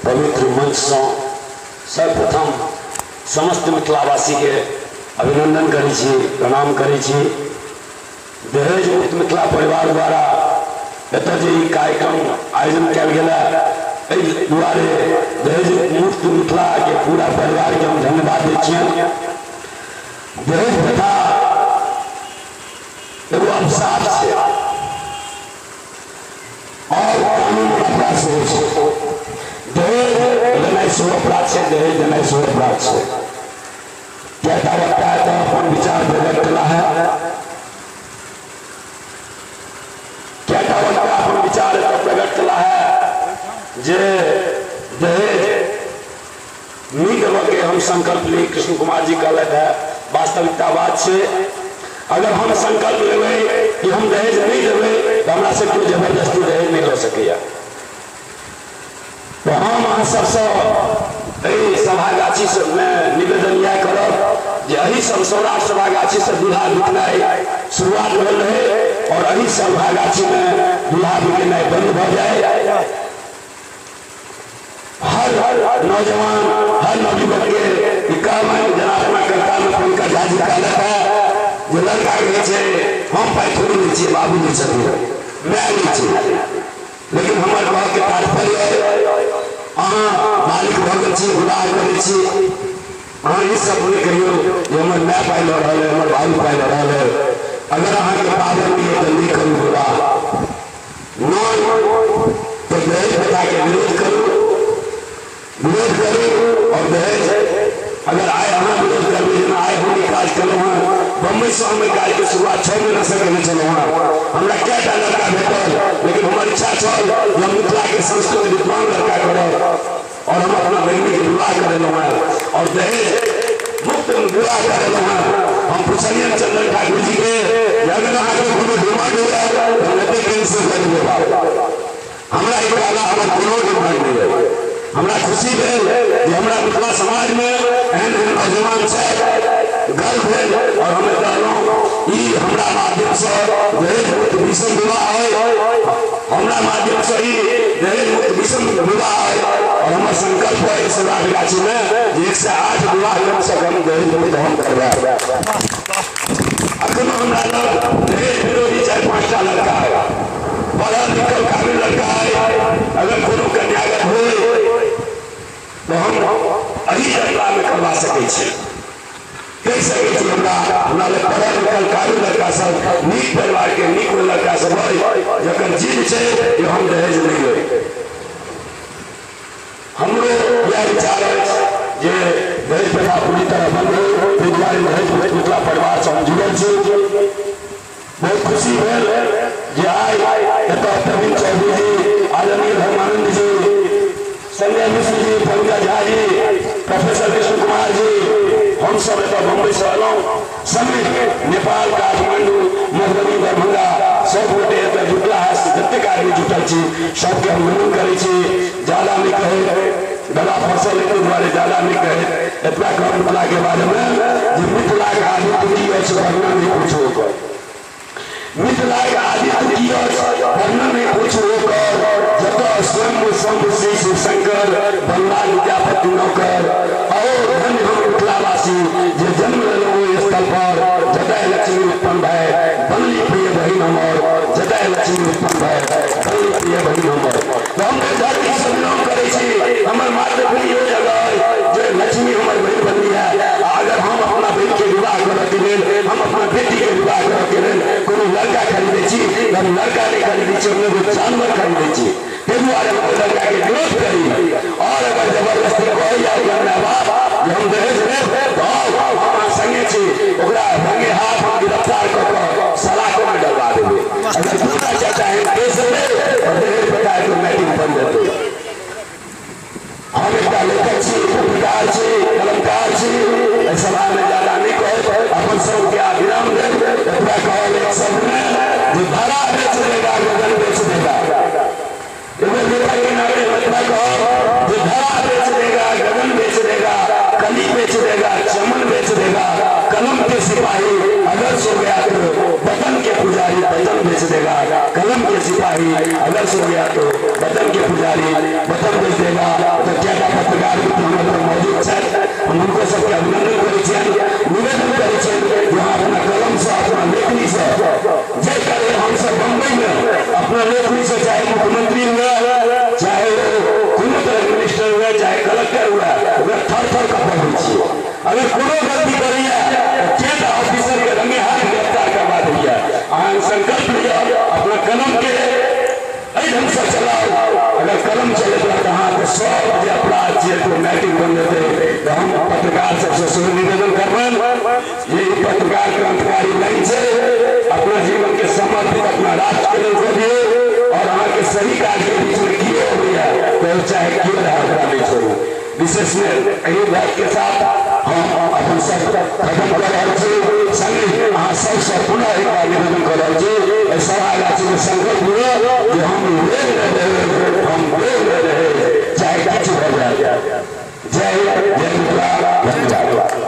पवित्र मंचसँ सर्वप्रथम समस्त मिथिलावासीके अभिनन्दन करै छी, प्रणाम करै छी। दहेज मुक्त मिथिला परिवार द्वारा एतऽ जे ई कार्यक्रम आयोजन कयल गेल है, एहि दुआरे दहेज मुक्त मिथिलाके पूरा परिवारके हम धन्यवाद दै छियनि। दहेज प्रथा एगो अभिशाप छै और कानून अपराध सेहो छै। दहेज लेनाइ सेहो अपराध छै, दहेज देनाइ सेहो अपराध छै। कएटा वक्ता एतऽ अपन विचार प्रकट केला है, कएटा वक्ता अपन विचार एतऽ प्रकट केला है जे दहेज नहि देबऽके हम संकल्प ली। कृष्ण कुमार जी कहलथि है, वास्तविकता बात छै, अगर हम संकल्प लेबै कि हम दहेज नहि देबै तऽ हमरा से कोइ जबरदस्ती दहेज नहि लऽ सकैया। तऽ हम अहाँ सबसँ एहि सभागाछी मे निवेदन इएह करब जे एहि सब सौराठ सभागाछी से दूल्हा बिकनाइ शुरुआत भेल रहै और एहि सभागाछी मे दूल्हा बिकेनाइ बंद भऽ जाय। हर नौजवान, हर नवयुवक के ई कहबनि, जेना अपना कविता मे पंकज झा जी कहलथि है जे लड़का कहै छै हम पाइ थोड़ी लै छियै, बाबू लै छथिन, माय लै छै, लेकिन हमर कहके तात्पर्य अहाँ मालिक भऽ गेल छी, विवाह करै छी, अहाँ ई सब नहि कहियौ जे हमर माय पाइ लऽ रहल है, हमर बाबू पाइ लऽ रहल है। अगर अहाँके पावर नहि है तऽ नहि करू विवाह, नहि तऽ दहेज प्रथाके विरोध करू, विरोध करू। और दहेज अगर आइ अहाँ विरोध करबै, जेना आइ हम ई काज केलहुँ हँ, बम्बईसँ हम एहि काजके शुरुआत 6 महीनासँ केने छलहुँ हँ, हमरा कएटा लड़का भेटल, लेकिन हमर इच्छा छल जे हम मिथिलाके संस्कृत विद्वान लड़का करब और हम अपना बहिनीके विवाह करेलहुँ हँ और दहेज मुक्त विवाह करेलहुँ हँ। हम पुछलियनि चंदन ठाकुर जी के जे अगर अहाँके कोनो डिमांड हुए तऽ हम एते कैंसिल कऽ देबै बाप। हमरा एहि अलावा हमर कोनो डिमांड नहि है। हमरा खुशी भेल जे हमरा मिथिला समाजमे एहन एहन नौजवान छथि, गर्व भेल और हम एतऽ एलहुँ। ई हमरा माध्यमसँ दहेज मुक्त विषम विवाह है, हमरा माध्यमसँ ई दहेज मुक्त विषम विवाह है और हमर संकल्प है सौराठ गाछीमे जे 108 विवाह कम से कम दहेज मुक्त हम करबायब। अखनो हमरा लग दहेज विरोधी 4-5टा लड़का है, पढ़ल लिखल काबिल लड़का है, अगर कोनो कन्यागत होय तऽ हम एहि यात्रामे करवा सकै छी, कहि सकै छी। हमरा लग पढ़ल लिखल काबिल लड़का सब, नीक परिवारके नीक लड़का सब है जकर जिद छै जे हम दहेज नहि लेब। हमरो इएह विचार अछि जे दहेज प्रथा पूरी तरह बंद हो, ताहि दुआरे दहेज मुक्त मिथिला परिवारसँ हम जुड़ल छी। बहुत खुशी भेल जे आइ एतऽ प्रवीण चौधरी जी, आदरणीय धर्मानंद जी, संजय मिश्र जी, पंकज झा जी, प्रोफेसर कृष्ण कुमार जी, हम सब एतऽ बम्बई से एलहुँ, संगे नेपाल, काठमांडू, मधुबनी, दरभंगा सब गोटे एतऽ जुटला है। जतेक आदमी जुटल छी सबके हम नमन करै छी। ज्यादा नहि कहै, गला फसल एहि दुआरे ज्यादा नहि कहै, एतबा कहब मिथिला के बारे में जे मिथिला के आदित्य की अछि वर्णन नहि पूछू ओकर, मिथिला के आदित्य की अछि वर्णन नहि पूछू ओकर, जतऽ स्वयं शंभु श्री शिवशंकर बनला विद्यापति नौकर। और धन्य हम मिथिलावासी जे जन्म लेलहुँ ओहि स्थल पर जतय लक्ष्मी उत्पन्न भय बनली प्रिय बहिन हमर, जतय लक्ष्मी उत्पन्न भय बनली प्रिय बहिन हमर। तऽ हम ओहि धरतीसँ बिलोंग करै छी, हमर मातृभूमि ओ जगह अइ जे लक्ष्मी हमर बहिन बनली है। आ अगर हम अपना बहिनके विवाह करऽके लेल, हम अपना बेटीके विवाह करऽके लेल कोनो लड़का खरीदै छी तऽ हम लड़का नहि खरीदै छी, हम एगो जानवर खरीदै छी। ताहि दुआरे हम ओहि लड़काके विरोध करी और अगर जबरदस्ती कहैया ओकर माय बाप जे हम दहेज लेब तऽ आउ, हम अहाँ संगे छी, ओकरा रंगे हाथ हम गिरफ्तार कऽ कऽ सलाखोमे डलवा देबै। अगर 2टा 4टा एहन केस हेतै तऽ दहेज प्रथा ऑटोमेटिक बंद हेतै। हम एकटा लेखक छी, पत्रकार छी, कलमकार छी। एहि सभामे ज्यादा नहि कहब, अपन शब्दके आ विराम देब। एतबा कहब एक शब्दमे जे धरा बेच देगा गगन बेच देगा। एगो लेखक के नाते हम एतबा कहब जे धरा बेच देगा गगन बेच देगा, कली बेच देगा चमन बेच देगा, कलम के सिपाही अगर सो गया तो वतन के पुजारी वतन बेच देगा, कलम के सिपाही अगर सो गया तो वतन के पुजारी वतन बेच देगा। तो अगर कोनो गलती करैया तऽ चेत ऑफिसर के रंगे हाथ गिरफ्तार करवा दैया। अहाँ संकल्प लिअ, अपना कलम के एहि ढंग से चलाउ। अगर कलम चलैत रहत अहाँके सब जे अपराध छियै तऽ नैतिक बनि जेतै। तऽ हम पत्रकार सबसँ सेहो निवेदन करबनि जे ई पत्रकार क्रांतिकारी लाइन छै, अपना जीवन के समर्पित अपना राष्ट्र के लेल कऽ दियौ और अहाँके सही काज के बीच में कियो अबैया तऽ चाहे कियो रहए ओकरा नहि छोड़ू। विशेष में एहि बात के साथ हम अपन शब्द खत्म कर रहल छी। संगे अहाँ सबसँ पुनः एक बार निवेदन कर रहल छी, एहि सभागाछी में संकल्प लिअ जे हम वेग रहे, हम वेग रहे, चाहे किछु भऽ जाए। जय जय मिथिला, धन्यवाद।